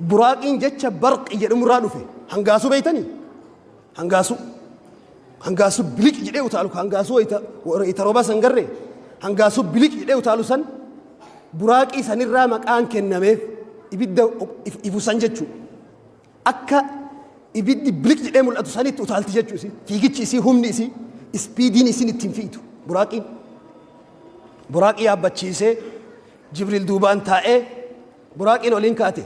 Buraaqiin jecha barqi jedhamurraa dhufe. Hangaasuu beeytanii? Hangaasuu. Hangaasuu biliq jedhee utaalu hangaasuu wayita roobaa san garree hangaasuu biliq jedhee utaalu san buraaqii sanirraa maqaan kennameef ibidda ifu san jechuu. Akka ibiddi biliq jedhee mul'atu sanitti utaalti jechuu isii. Fiigichi isii humni isii ispiidiin isiin ittiin fiitu buraaqiin. Buraaqii yaabbachiisee Jibriil duubaan taa'ee Buraaqiin oliin kaate.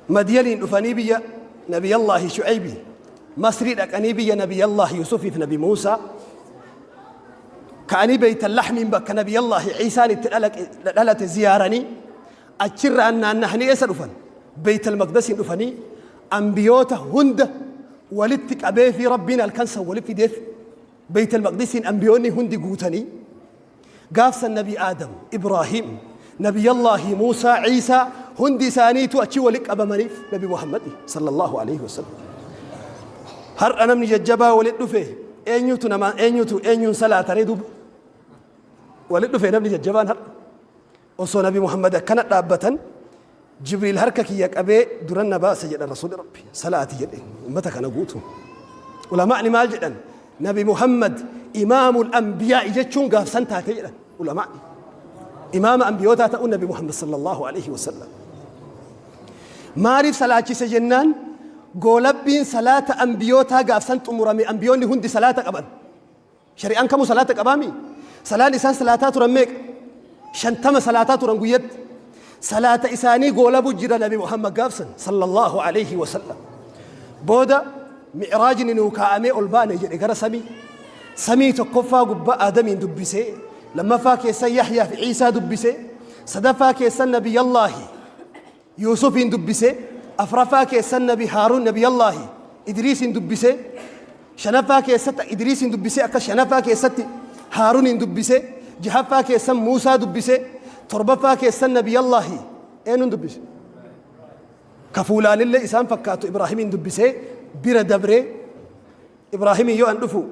Madiyaniin dhufanii biyya Nabiyallaahi Shu'aybi, Masrii dhaqanii biyya Nabiyallaahi Yusufiif Nabi Muusaa, ka'anii Beeytal Lahmiin bakka Nabiyallaahi Ciisaan itti dhalate ziyaaranii, achirraan naannahanii eessa dhufan? Beeytal Maqdasiin dhufanii ambiyoota hunda walitti qabee fi Rabbiin halkan san walitti fideef Beeytal Maqdisiin ambiyoonni hundi guutanii Gaaf san Nabi Aadam, Ibraahiim, Nabiyallaahi Muusaa, Iisaa hundi isaaniitu achi wali qabamaniif Nabi Muhammadi sallallahu alaihi wasallam. Har'a namni jajjabaa wali dhufe eenyutu nama eenyutu eenyuun salaataree duuba wali dhufe namni jajjabaan har'a. Osoo Nabi Muhammad akkana dhaabbatan Jibriil harka kiyya qabee duran na baase jedhan Rasuulli Rabbi salaati jedhe ummata kana guutu. Ulamaa'ni maal jedhan? Nabi Muhammad imaamul anbiyaa'i jechuun gaafsan taate jedhan ulamaa'ni. Imaama anbiyootaa ta'uun Nabi Muhammad sallallahu alaihi wasallam. Maaliif salaachise jennaan goolabbiin salaata anbiyootaa gaafsan xumurame anbiyoonni hundi salaata qaban. Shari'aan kamuu salaata qabaami? Salaan isaan salaataa turan meeqa? 50 salaataa turan guyyatti. Salaata isaanii goolabu jira Nabi Muhammad gaafsan sallallahu alayhi wa sallam. Booda mi'raajni nuu kaa'amee ol baane jedhe gara samii. Samii tokkoffaa gubbaa Aadamiin dubbisee, lammaffaa keessa Yahyaa fi Iisaa dubbisee, sadaffaa keessa Nabiyallaahi Yuusufiin dubbise, afraffaa keessan nabi Haaruun nabiyallaahi Idriisiin dubbise, shanaffaa keessatti Idriisiin dubbise, akka shanaffaa keessatti Haaruuniin dubbise, jahaffaa keessan Muusaa dubbise, torbaffaa keessan nabiyallaahi eenyuun dubbise? Ka fuulaanillee isaan fakkaatu Ibraahimiin dubbisee bira dabree Ibraahimiin yoo an dhufu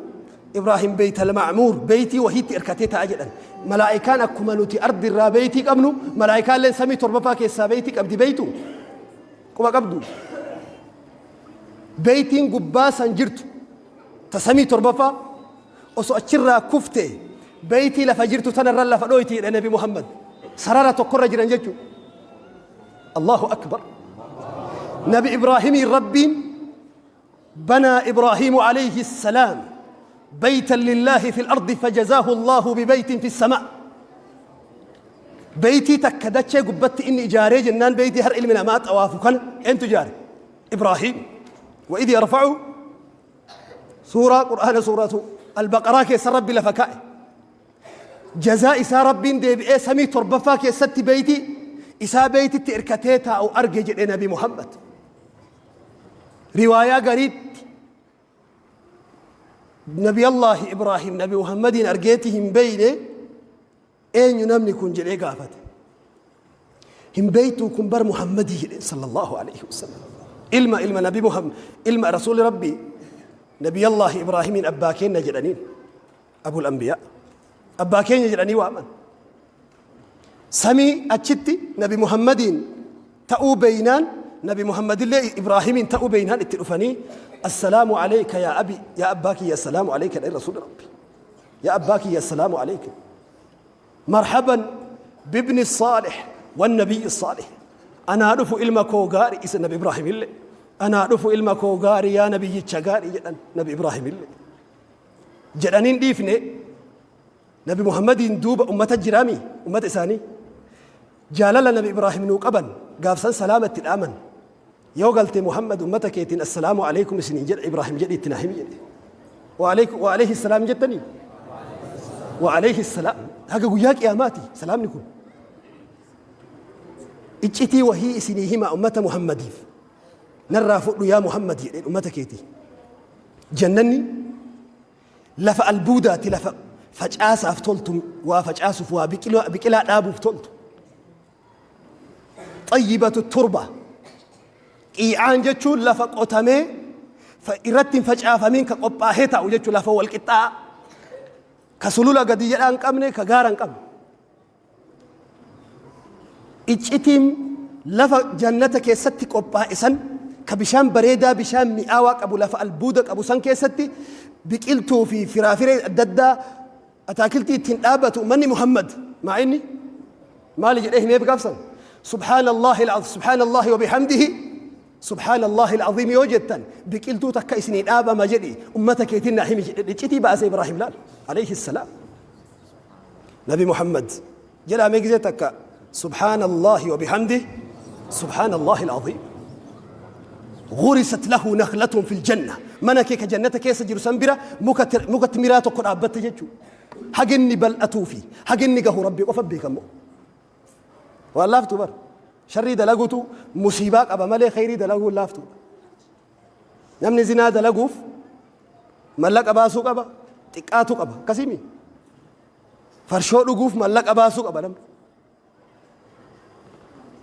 Ibraahim beeytal ma'muur beeytii wahiitti irkatee ta'a jedhan. Malaa'ikaan akkuma nuti ardi irraa beeytii qabnu malaa'ikaalleen samii torbaffaa keessaa beeytii qabdi beeytu quba qabdu. Beeytiin gubbaa san jirtu ta samii torbaffaa osoo achirraa kufte beeytii lafa jirtu tanarra lafa dhoyti jedhe Nabi Muhammad. Sarara tokkorra jiran jechuudha. Allahu akbar. Nabi Ibraahimiin Rabbiin بنى إبراهيم عليه السلام بيتا لله في الأرض فجزاه الله ببيت في السماء بيتي تكدتش قبت إني إجاري جنان بيتي هر علمنا ما طواف كان أنت جاري إبراهيم وإذ يرفع سورة قرآن سورة البقرة كيس ربي لفكائي Jazaa isaa Rabbiin deebi'ee samii torbaffaa keessatti beeyti isaa beeytitti irkatee taa'u arge jedhe Nabi Muhammad. Riwaayaa gariitti Nabi Allaahi Ibraahim Nabi Muhammadiin argeeti hin beeyne eenyu namni kun jedhee gaafate. Hin beeytuu kun bar Muhammadii jedhe sallallahu alaihi wasallam. Ilma ilma Nabi Muhammad ilma Rasuuli Rabbii Nabi Allaahi Ibraahimiin abbaa keenna jedhaniin. Abul Anbiyaa. Abbaa keenya jedhanii waaman. Samii achitti Nabi Muhammadiin ta'uu beeynaan Nabi Muhammadillee Ibraahimiin ta'uu beeynaan itti dhufanii Assalaamu alayka yaa abi yaa abbaa kiyya assalaamu alayka jedhan Rasuulli Rabbi. Yaa abbaa kiyya assalaamu alayka. Marhaban bibni saalih wan nabiyyi saalih. Anaa dhufu ilma koo gaari isa Nabi Ibraahimillee. Anaa dhufu ilma koo gaari yaa nabiyyicha gaari jedhan Nabi Ibraahimillee. Jedhanii hin dhiifne Nabi Muhammadiin duuba ummata jiraami ummata isaanii jaalala Nabi Ibraahim nuu qaban gaafsan salaama itti dhaaman yoo galte Muhammad ummata keetiin assalaamu alaikum isiniin jedha Ibraahim jedhi itti naa himi jedhe wa alayhi salaam jettanii wa alayhi salaam haga guyyaa qiyaamaati salaamni kun iccitii wahii isinii hima ummata Muhammadiif narraa fudhu yaa Muhammad jedheen ummata keetii Jannanni lafa albuudaati lafa facaasaaf toltu waa facaasuuf waa biqilaa dhaabuuf toltu. Xayyibatu turba qiicaan jechuun lafa qotamee irratti hin facaafamiin ka qophaahee taa'u jechuun lafa wal qixxaa'a ka sulula gadi jedhaa hin qabne ka gaara hin qabne. Iccitiin Lafa jannata keessatti qophaa'e san ka bishaan bareedaa bishaan mi'aawaa qabu lafa albuuda qabu san keessatti biqiltuu fi firaafiree adda addaa ataakiltii ittiin dhaabbatu ummanni Muhammad maa inni maali jedhee himeef gaafsan subhaanallahi al-azim subhaanallahi wa bihamdihi subhaanallahi al-azim yoo jettan biqiltuu takka isinii dhaabama jedhi ummata keetiin naa himi jedhe iccitii baase Ibraahim laal alayhi salaam. Nabi Muhammad jedhaa mee gizee takka subhaanallahi wa bihamdihi subhaanallahi al-azim. Ghurisat lahu nakhlatun fil janna mana kee ka jannata keessa jiru san bira muka timiraa tokko dhaabbatte jechuudha. Haginni bal'atuu fi haginni gahu Rabbi qofa beekamu. Waan laaftu bar. Sharrii dalagutu musiibaa qaba malee khayrii dalaguun laaftuudha. Namni zinaa dalaguuf mallaqa baasuu qaba, xiqqaatu qaba. Akkasiimi. Farshoo dhuguuf mallaqa baasuu qaba namni.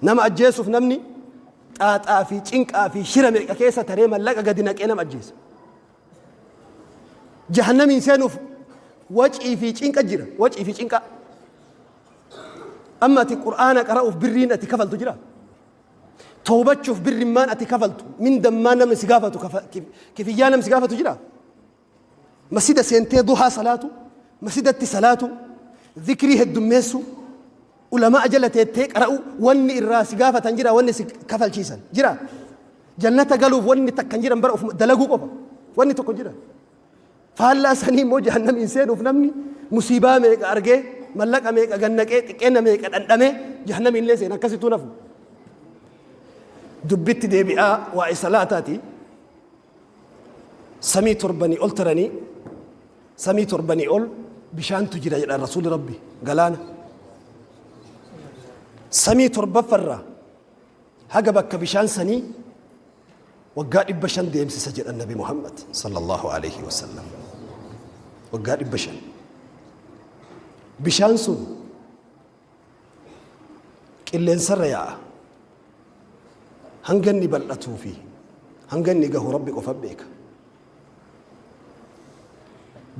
Nama ajjeesuuf namni xaaxaa fi cinqaa fi shira meeqa keessa taree mallaqa gadi naqee nama ajjeesa. Jahannamiin seenuuf wacii fi cinqa jira. Wacii fi cinqa. Amma ati Qur'aana qara'uuf birriin ati kafaltu jira. Toobachuuf birrimmaan ati kafaltu mindammaan namni si gaafatu kifiyyaa namni si gaafatu jira. Masjida seentee duhaa salaatu, masjidatti salaatu, zikrii heddummeessu, ulamaa jala teettee qara'u wanni irraa si gaafatan jira wanni si kafalchiisan jira. Jannata galuuf wanni takka hin jiran bara ofuma dalaguu qofa wanni tokko jira. Faallaa sanii immoo jahannamiin seenuuf namni musiibaa meeqa argee mallaqa meeqa gannaqee xiqqeenna meeqa dhandhamee jahannamiin illee seena akkasittuu nafu. Dubbitti deebi'aa waa'ee salaataati. Samii torbanii ol taranii samii torbanii ol bishaantu jira jedhan rasuulli rabbi galaana. Samii torbaffarraa haga bakka bishaan sanii waggaa 500 deemsisa jedhan Nabi Muhammad sallallahu alaihi wasallam. Waggaa 500. Bishaan sun qilleensarra yaa'a. Hanga inni bal'atuu fi hanga inni gahu Rabbi qofa beeka.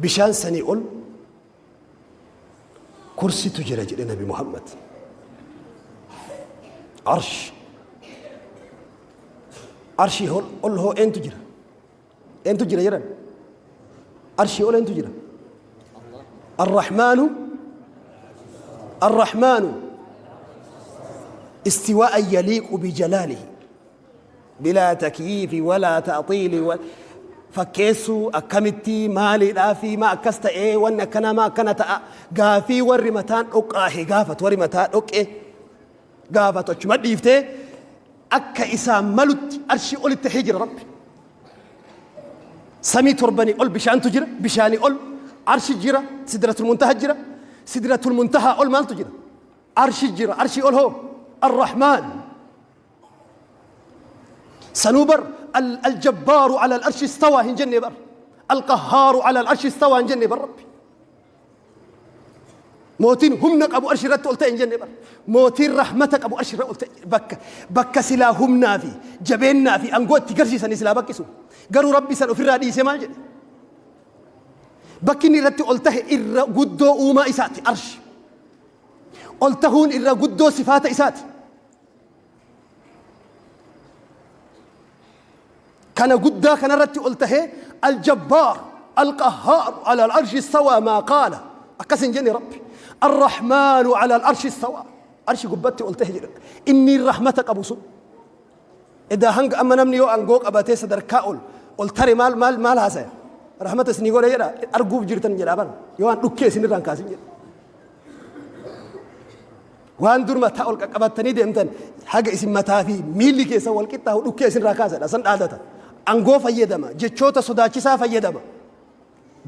Bishaan sanii ol kursitu jira jedhe Nabi Muhammad. Arsh. Arshii ol hoo eentu jira? Eentu jira jedhan? Arshii ol eentu jira? Arrahmaanu Arrahmaanu istiwaa'an yaliiqu bijalaalihi bilaa takyiifi walaa ta'xiili fakkeessuu akkamitti maaliidhaa fi maa akkas ta'ee wanni akkanaa maa akkana ta'a gaafii warri mataan dhoqqaahe gaafatu warri mataa dhoqqee gaafatu achuma dhiiftee akka isaan malutti arshii olitti tahee jira Rabbi. Samii torbanii ol bishaantu jira, bishaanii ol arshi jira, sidratul muntaha jira, sidratul muntaha ol maaltu jira? Arshi jira, arshii ol hoo? Arrahmaan. Sanuu bar aljabbaaru ala al-arshi istawaa hin jenne bar. Alqahhaaru ala al-arshi istawaa hin jenne bar Rabbi. Mootiin humna qabu arshi irratti ol ta'e hin jenne bar. Mootiin rahmata qabu arshi irra ol ta'e bakka bakka silaa humnaa fi jabeennaa fi aangoo itti garsiisanii silaa bakkisu. Garuu Rabbi san ofirraa dhiisee maal jedhe? Bakki inni irratti ol tahe irra guddoo uumaa isaati arshi. Ol tahuun irra guddoo sifaata isaati. Kana guddaa kanarratti ol tahee aljabbaar alqahhaar ala al'arshi istawaa maa qaala akkas hin jenne Rabbi. Arrahmaanu ala al'arshi istawaa arshi gubbatti ol tahe jedha. Inni rahmata qabu sun. Edaa hanga amma namni yoo aangoo qabatee sadarkaa ol ol tare maal maal maal haasaya? Rahmata isinii godhe jedha arguuf jirtan jedha bara yoo waan dhukkee isinirraan kaasin jedha. Waan dur mataa ol qaqqabattanii deemtan haga isin mataa fi miilli keessan wal qixxaahu dhukkee isinirraa kaasadha. San dhaadata. Angoo fayyadama. Jechoota sodaachisaa fayyadama.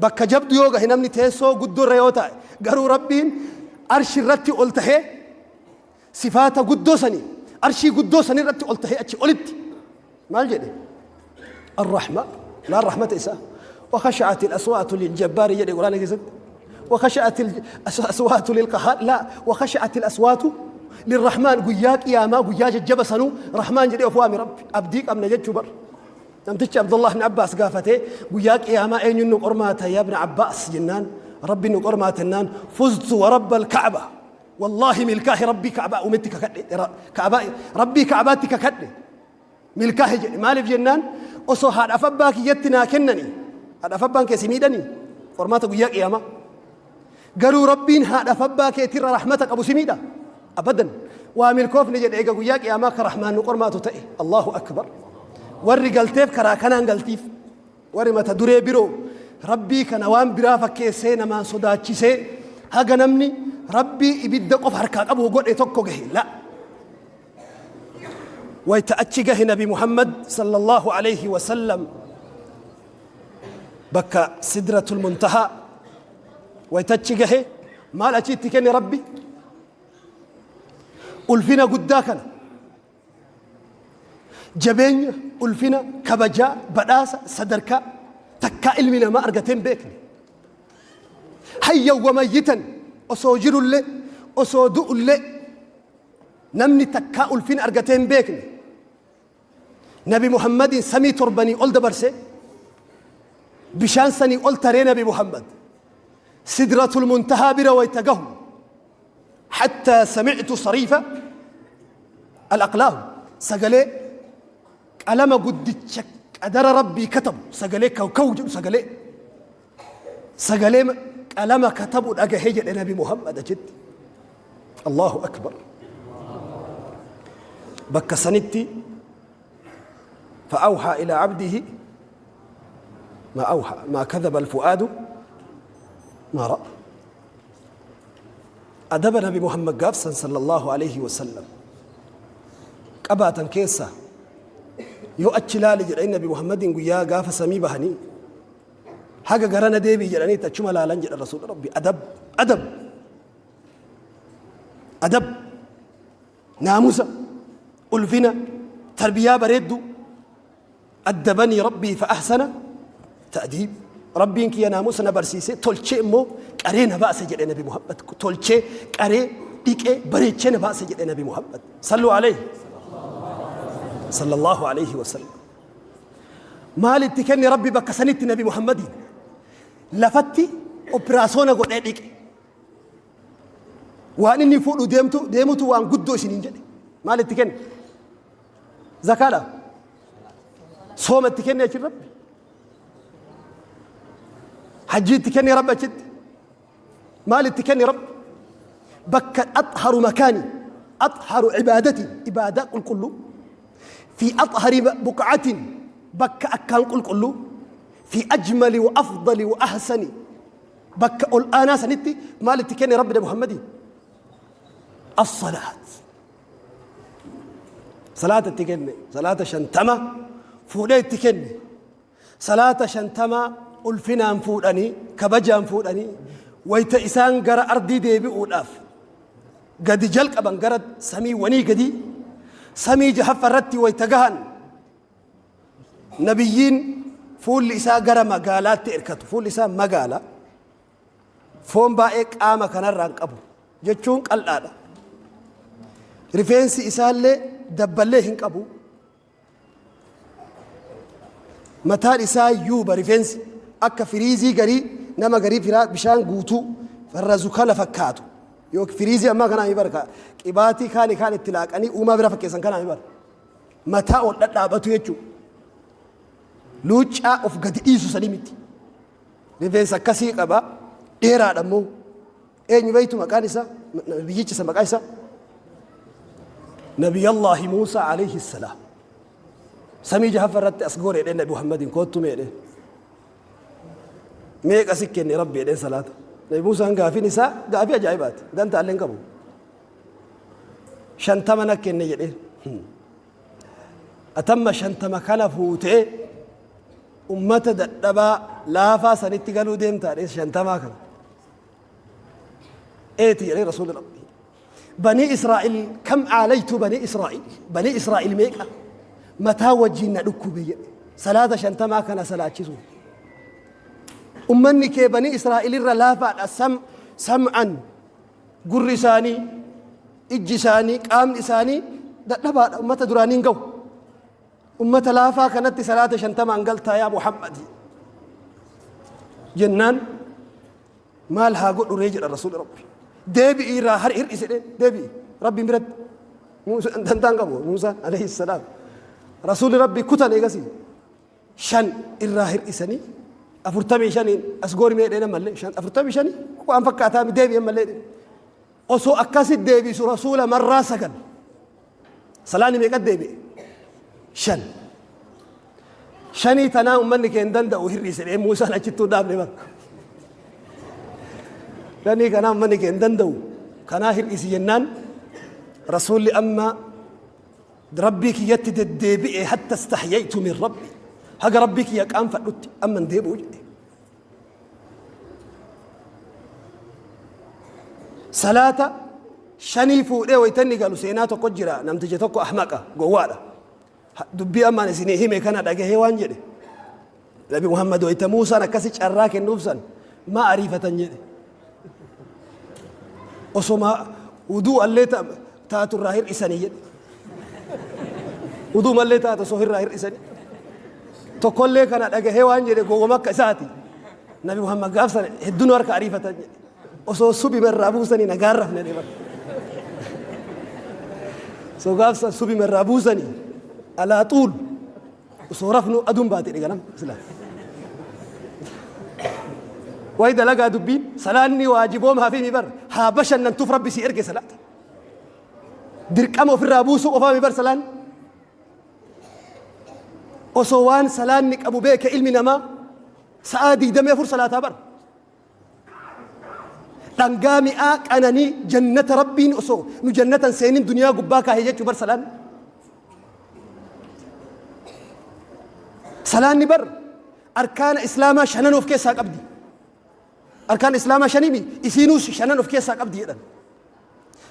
Bakka jabdu yoo gahe namni teessoo guddoo irra yoo taa'e garuu Rabbiin arshi irratti ol tahee sifaata guddoo sanii arshii guddoo sanii irratti ol tahee achi olitti maal jedhe? Arrahma laan rahmata isaa وخشعت الأصوات للجبار jedhe quraana keessatti وخشعت الأصوات للقهار لا وخشعت الأصوات للرحمن guyyaa qiyaamaa guyyaa jajjaba sanuu rahmaan jedhee of waame rabbi abdii qabna jechuu bar namtichi Abdullah ibn Abbaas gaafatee guyyaa qiyaamaa eenyuun nu qormaata yaa ibn Abbaas jennaan rabbi nu qormaata jennaan fuztu wa rabba al-Ka'ba. Wallaahi milkaahe Rabbii Ka'abaa uumetti kakadhe. Ka'abaa Rabbii Ka'abaatti kakadhe. Milkaahe jedhe. Maaliif jennaan osoo haadhaaf abbaa kiyyatti naa kennanii haadhaaf abbaan kee si miidhanii qormaata guyyaa qiyaamaa. Garuu Rabbiin haadhaaf abbaa keetirra rahmata qabu si miidha. Abadan. Waa milkoofne jedhe eega guyyaa qiyaamaa ka rahmaan nu qormaatu ta'e. Allahu akbar. Warri galteef karaa kanaan galtiif. Warri mata duree biroo Rabbii kana waan biraa fakkeessee namaan sodaachisee haga namni Rabbii ibidda qofa harkaa qabu godhe tokko gahe. La. Wayta achi gahe Nabi Muhammad sallallahu alayhi wa sallam bakka sidratul muntahaa wayta achi gahe maal achi itti kenne Rabbi? Ulfina guddaa kana Jabeenya, ulfina, kabajaa, badhaasa, sadarkaa takkaa ilmi namaa argatee hin beekne. Hayyan wa mayyitan osoo jirullee osoo du'ullee namni takkaa ulfina argatee hin beekne. Nabi Muhammadiin samii torbanii ol dabarse bishaan sanii ol taree Nabi Muhammad sidratul muntahaa bira wayta gahu Hattaa sami'tu sariifa al-aqlaam sagalee qalama guddicha qadara Rabbii katabu sagalee kaw kaw jedhu sagalee sagalee qalama katabu dhagahe jedhe Nabi Muhammad achitti. Allahu akbar. Bakka sanitti فأوحى إلى عبده ما أوحى ما كذب الفؤاد ما رأى. Adaba Nabi Muhammad gaafsan sallallahu aleyhi wasallam qabaatan keessaa yoo achi laali jedhanii Nabi Muhammadiin guyyaa gaafa samii bahanii haga garana deebi'i jedhanii achuma laalan jedha Rasuulli Rabbi. Adab adab adab naamusa ulfina tarbiyaa bareedduu. Addabanii Rabbii fa ahsana ta'diib. Rabbiin kiyya naamusa na barsiisee tolchee immoo qaree na baase jedhe Nabi Muhammad. Tolchee qaree dhiqee bareechee na baase jedhe Nabi Muhammad. Salluu alayhi. Sallallahu alayhi wa sallam. Maal itti kenne Rabbi bakka sanitti Nabi Muhammadiin? Lafatti opiraasoona godhee dhiqe. Waan inni fuudhu deemtu deemutu waan guddoo isiniin jedhe. Maal itti kenne? Zakaadha. Sooma itti kenne achi Rabbi. Hajjii itti kenne Rabbi achitti. Maal itti kenne Rabbi? Bakka axharu makaani, axharu ibaadati, ibaadaa qulqulluu. Fi axhari buqacatin, bakka akkaan qulqulluu. Fi ajmali wa afdali wa ahsani, bakka ol aanaa sanitti maal itti kenne Rabbi Muhammadii? As-salaat. Salaata itti kenne. Salaata 50 fuudhee itti kenne. Salaata 50 ulfinaan fuudhanii kabajaan fuudhanii wayta isaan gara ardii deebi'uudhaaf gadi jalqaban gara samiiwwanii gadi samii jahaffa irratti wayta gahan nabiyyiin fuulli isaa gara magaalaatti erkatu fuulli isaa magaala Foon baay'ee qaama kanarraa hin qabu jechuun qal'aadha. Rifeensi isaallee dabballee hin qabu. Mataan isaa yuuba rifeensi akka firiizii garii nama garii firaa bishaan guutuu farrazu kana fakkaatu. Yookiin firiizii ammaa kanaa ni barka qibaatii kaani kaan itti laaqanii uumaa bira fakkeessan kanaa ni bara. Mataa ol dhadhaabatu jechuudha. Luuccaa of gadi dhiisu sanii miti. Rifeensa akkasii qaba. Dheeraadha immoo. Eenyu beektu maqaan isaa? Nabiyyicha isa maqaa isaa? Nabiyallaahi Muusaa alayhi salaam. Samii jahaffa irratti as goore jedheen Nabi Muhammadiin koottu mee jedheen. Meeqa si kenne Rabbi jedheen salaata. Nabi Muusaan gaafiin isaa gaafii ajaa'ibaati. Dantaa illee hin qabu. 50 na kenne jedheen. Atamma 50 kana fuutee ummata dadhabaa laafaa sanitti galuu deemtaa dhees shantamaa kana. Eeti jedhee rasuulli Rabbii. Banii Israa'il kam aalaytu banii Israa'il banii Israa'il meeqa mataa wajjin na dhukkube jedhe salaata shantamaa kana salaachisu. Ummanni kee banii Israa'il irra laafaadha sam sam'an gurri isaanii ijji isaanii qaamni isaanii dadhabaadha ummata duraanii hin gahu. Ummata laafaa kanatti salaata 50n galtaa yaa Muhammad jennaan maal haa godhu ree jedha rasuulli Rabbi. Deebi'i irraa har hir'isi jedheen deebi'i Rabbiin biratti. Muusaan dantaan qabu Muusaan alayhi salaam. Rasuulli Rabbii kutan eegasii 5 irraa hir'isanii 45n as goori mee jedheen ammallee 5 45 waan fakkaataa deebi'i ammallee jedheen. Osoo akkasi deebisu Rasuula marraa 9. Salaanni meeqa deebi'e? 5. Shanii tanaa ummanni kee hin danda'u hir'ise jedhee Muusaan achittuu hin dhaabne bara. Shanii kanaa ummanni kee hin danda'u kanaa hir'isi jennaan Rasuulli amma Rabbii kiyyatti deddeebi'e hatta istahyaytu min Rabbi haga Rabbii kiyya qaanfadhutti amma hin deebi'u jedhe. Salaata shanii fuudhee wayita inni galu seenaa tokko jira namticha tokko ahmaqa gowwaadha. Dubbii ammaan isinii hime kana dhagahee waan jedhe. Nabi Muhammad wayita Muusaan akkasi carraa kennuuf san maa ariifatan jedhe. Osoma uduu allee taatu irraa hir'isanii jedhe. Uduu mallee taatu osoo irraa hir'isanii. Tokkollee kana dhagahee waan jedhe gowwama akka isaati. Nabi Muhammad gaaf sana hedduu nu harka ariifatan jedhe. Osoo subima irraa buusanii nagaan rafne jedhe bara. So gaaf san subima irraa buusanii alaa xuul osoo rafnu aduun baate jedhe ganama sila. Wayi dalagaa dubbiin salaanni waajiboom hafi mi bar haa bashannantuuf rabbi si erge salaata. Dirqama ofirraa buusuu qofaa mi bar salaanni. Osoo waan salaanni qabu beeke ilmi namaa sa'aa 24 salaataa bar. Dhangaa mi'aa qananii jannata rabbiin osoo nu jannatan seenin duniyaa gubbaa kaahee jechuu bar salaanni. Salaanni bar arkaana islaamaa shanan of keessaa qabdi. Arkaan islaamaa shaniimi isiinuu shanan of keessaa qabdi jedhan.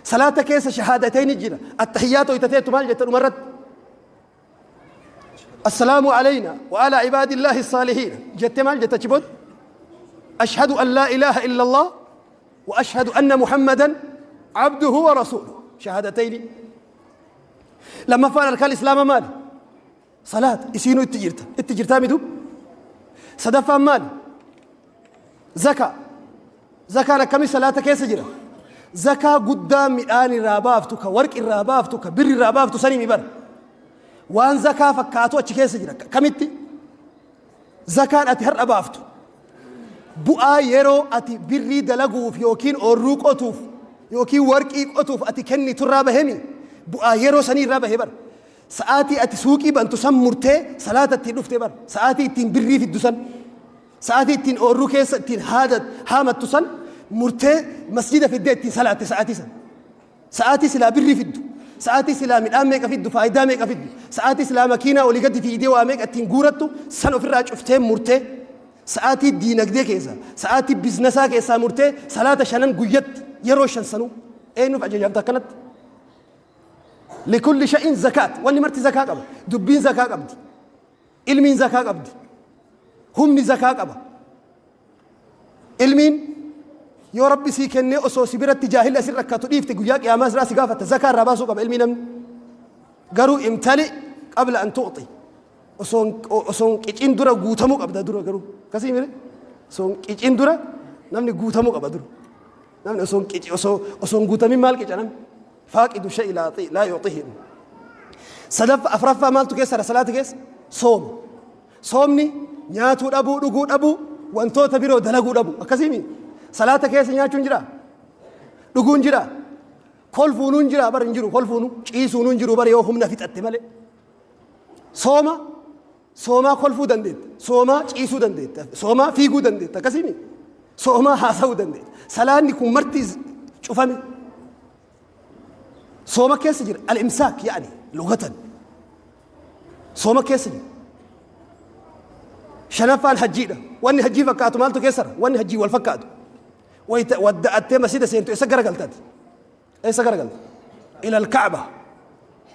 Salaata keessa shahaadatayni jira. Attahiyyaata hoytateettu maal jetta dhumarratti? Assalaamu alayna wa ala ibaadillaahi saalihiin jettee maal jetta achi booda? Ashhadu an laa ilaaha illallah wa ashhadu anna Muhammadan abduhu wa rasuuluhu. Shahaadatayni. Lammaffaan arkaan islaamaa maali? Salaata isiinuu itti jirta. Itti jirtaa mitu? Sadaffaan maali? Zakaa. Zakaan akkami salaata keessa jira? Zakaa guddaa midhaan irraa baaftu, ka warqi irraa baaftu, ka birri irraa baaftu sanii mi bara. Waan zakaa fakkaatu achi keessa jira. Kamitti? Zakaan ati har'a baaftu. Bu'aa yeroo ati birrii dalaguuf yookiin oorruu qotuuf yookiin warqii qotuuf ati kennitu irraa bahemi. Bu'aa yeroo sanii irraa bahee bara. Sa'aatii ati suuqii bantu san murtee salaata ittiin dhuftee bara. Sa'aatii ittiin birrii fiddu san. Sa'aatii ittiin oorruu keessa ittiin haada haamattu san murtee masjida fiddee ittiin salaatte sa'aatii san. Sa'aatii silaa birrii fiddu. Sa'aatii silaa midhaan meeqa fiddu faayidaa meeqa fiddu. Sa'aatii silaa makiinaa olii gadi fiigdee waa meeqa ittiin guurattu san ofirraa cuftee murtee sa'aatii diinagdee keessa sa'aatii biznasaa keessaa murtee salaata shanan guyyatti yeroo shan sanuu eenyuuf ajajamta akkanatti. Likulli sha'in zakaat. Wanni marti zakaa qaba. Dubbiin zakaa qabdi. Ilmiin zakaa qabdi. Humni zakaa qaba. Ilmiin yoo rabbi sii kennee osoo si biratti jaahilli asin rakkatu dhiifte guyyaa qiyaamaa sirraa si gaafata. Zakaa irraa baasuu qaba ilmii namni. Garuu imtali qabla an tu'xi. Osoo hin qicin dura guutamuu qabda dura garuu. Akkasii mire? Osoo hin qicin dura namni guutamuu qaba dura. Namni osoo hin qici osoo osoo hin guutamin maal qica namni? Faaqidu shay'i laa yu'xi laa yu'xihi. Sadaffa afraffaa maaltu keessa jira salaata keessa? Sooma. Soomni nyaatuu dhabuu, dhuguu dhabuu, wantoota biroo dalaguu dhabuu. Akkasii mi? Salaata keessa nyaachuun jiraa? Dhuguun jiraa? Kolfuunuu hin jiraa? Bar hin jiru kolfuunuu. Ciisuunuu hin jiru bar yoo humna fixatte malee. Sooma Soomaa kolfuu dandeetta. Soomaa ciisuu dandeetta. Soomaa fiiguu dandeetta. Akkasii mi? Soomaa haasa'uu dandeetta. Salaanni kun marti cufame. Sooma keessa jira. Al-imsaak yaani lugatan. Sooma keessa jira. Shanaffaan hajjiidha. Wanni hajjii fakkaatu maaltu keessa jira? Wanni hajjii wal fakkaatu. Wayita wadda'attee masjida seentu eessa garagaltaati? Eessa garagalta? Ilal Ka'ba.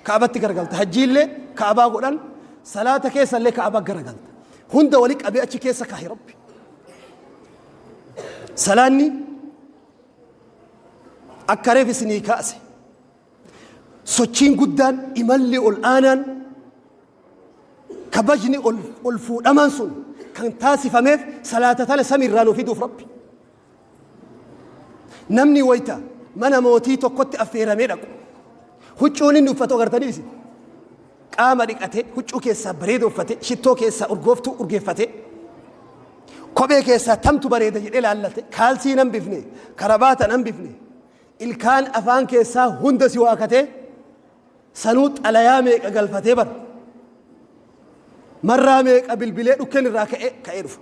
Ka'batti garagalta. Hajjiillee Ka'baa godhan, salaata keessallee Ka'baa garagalta. Hunda wali qabee achi keessa kaahe Rabbi. Salaanni akka reef isinii kaase sochiin guddaan imalli ol aanaan kabajni ol ol fuudhamaan sun kan taasifameef salaata tana samiirraa nu fiduuf Rabbi. Namni wayta mana mootii tokkotti affeeramee dhaqu huccuun inni uffatu agartanii isin qaama dhiqatee, huccuu keessaa bareeda uffate, shittoo keessaa urgooftuu urgeeffate, kophee keessaa tamtu bareeda jedhee laallate, kaalsii nan bifne, karabaata nan bifne, ilkaan afaan keessaa hunda si waakatee, sanuu xalayaa meeqa galfatee bar marraa meeqa bilbilee dhukkeen irraa ka'ee ka'ee dhufa.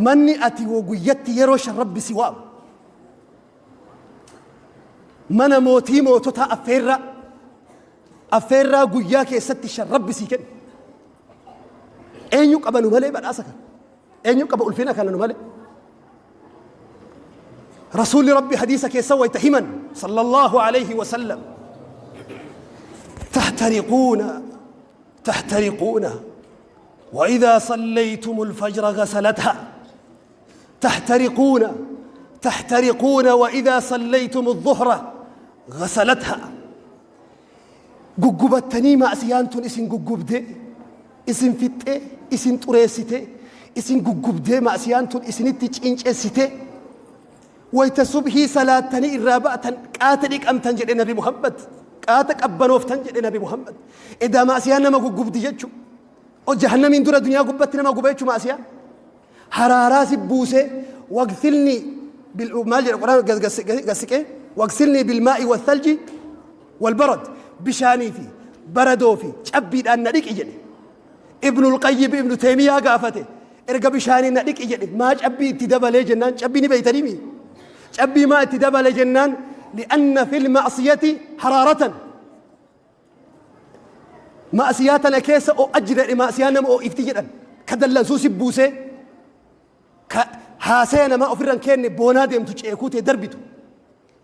Manni ati guyyatti yeroo shan Rabbi si waamu, mana mootii moototaa, affeerraa guyyaa keessatti shan Rabbi sii kennu. Eenyu qaba nu malee badhaasa kana? Eenyu qaba ulfina kana nu malee? Rasuulli Rabbi hadiisa keessa wayta himan, صلى الله عليه وسلم: تحترقون تحترقون وإذا صليتم الفجر غسلتها، تحترقون تحترقون وإذا صليتم الظهر غسلتها. Guggubattanii, maasiyaan tun isin guggubdee, isin fixxee, isin xureessite, isin guggubdee, maasiyaan tun isinitti cinceessite, wayta subhii salaattanii irraa ba'atan qaata dhiqamtan jedhe Nabi Muhammad, qaata qabbanooftan jedhe Nabi Muhammad. Edaa maasiyaan nama guggubdi jechu. O jahannamiin dura duniyaa gubbatti nama guba jechu. Maasiyaan haraaraa si buusee, واغسلني maal jedha Quraan gassiqee? واغسلني بالماء والثلج والبرد. Bishaanii fi baradoo fi cabbiidhaan na dhiqi jedhe. Ibnul Qayyim Ibnu Teemiyaa gaafate, erga bishaanii na dhiqi jedhe maa cabbii itti dabalee jennaan, cabbii ni beeytanii mi, cabbii maa itti dabale jennaan, لأن في المعصية حرارة. Maasiyaa tana keessa o'aa jira, maasiyaa nama o'ifti jedhan. Ka dallansuu si buusee, ka haasaya namaa ofirra hin kenne, boonaa deemtu, ceekuu ta'e darbitu,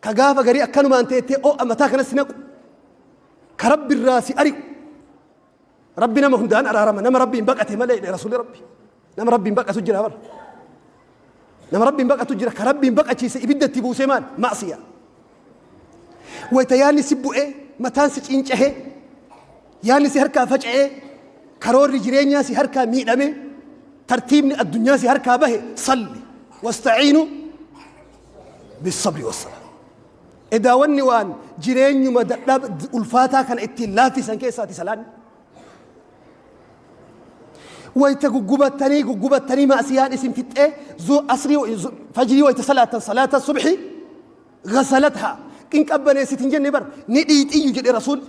ka gaafa garii akkanumaan teettee o'a mataa kanas si naqu, ka Rabbi irraa si ari'u. Rabbi nama hundaan araarama, nama Rabbiin baqate malee jedhe Rasuulli Rabbi. Nama Rabbiin baqatu jira bara, nama Rabbiin baqatu jira. Ka Rabbiin baqachiise ibidda itti buusee maal maasiyaa wayta yaanni si bu'ee, mataan si cincahee, yaanni si harkaa faca'ee, karoorri jireenyaa si harkaa miidhame, tartiibni addunyaa si harkaa bahe, صلي واستعينوا بالصبر والصلاة. Edaa wanni waan jireenyuma dadhab ulfaataa kana ittiin laaffisan keessaati salaanni. Wayta guggubattanii guggubattanii, maasiyaan isin fixxee, asrii fajrii wayta salaatan, salaata subhi, غسلتها. Qinqabbaneessitin jenne bar, ni dhiixiyyu jedhe Rasuul.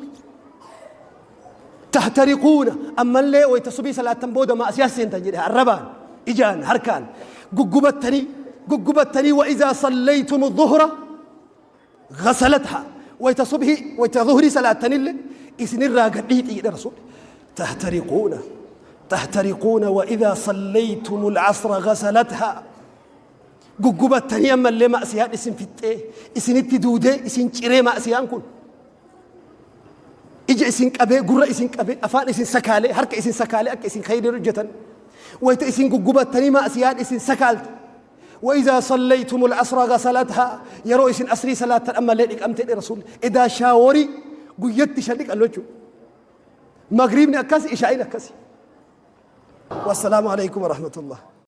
تحترقون. Ammallee wayta subii salaatan booda maasiyaa seentan jedhe, arrabaan, ijaan, harkaan guggubattanii guggubattanii, وإذا صليتم الظهر غسلتها. Wayta subhi, wayta zuhrii salaatanillee isinirraa gadhiixi jedhe Rasuul. تحترقون تحترقون وإذا صليتم العصر غسلتها. Guggubattanii ammallee maasiyaan isin fixxee, isinitti duudee, isin ciree, maasiyaan kun ija isin qabee, gurra isin qabee, afaan isin sakaalee, harka isin sakaalee, akka isin khayrii hojjetan, wayta isin guggubattanii maasiyaan isin sakaalte, وإذا صليتم العصر غسلتها. Yeroo isin asrii salaattan ammallee dhiqamtee Rasuul. Edaa shaaworii guyyatti shan dhiqan jechuudha. Magriibni akkas, ishaa'iin akkasi. والسلام عليكم ورحمة الله.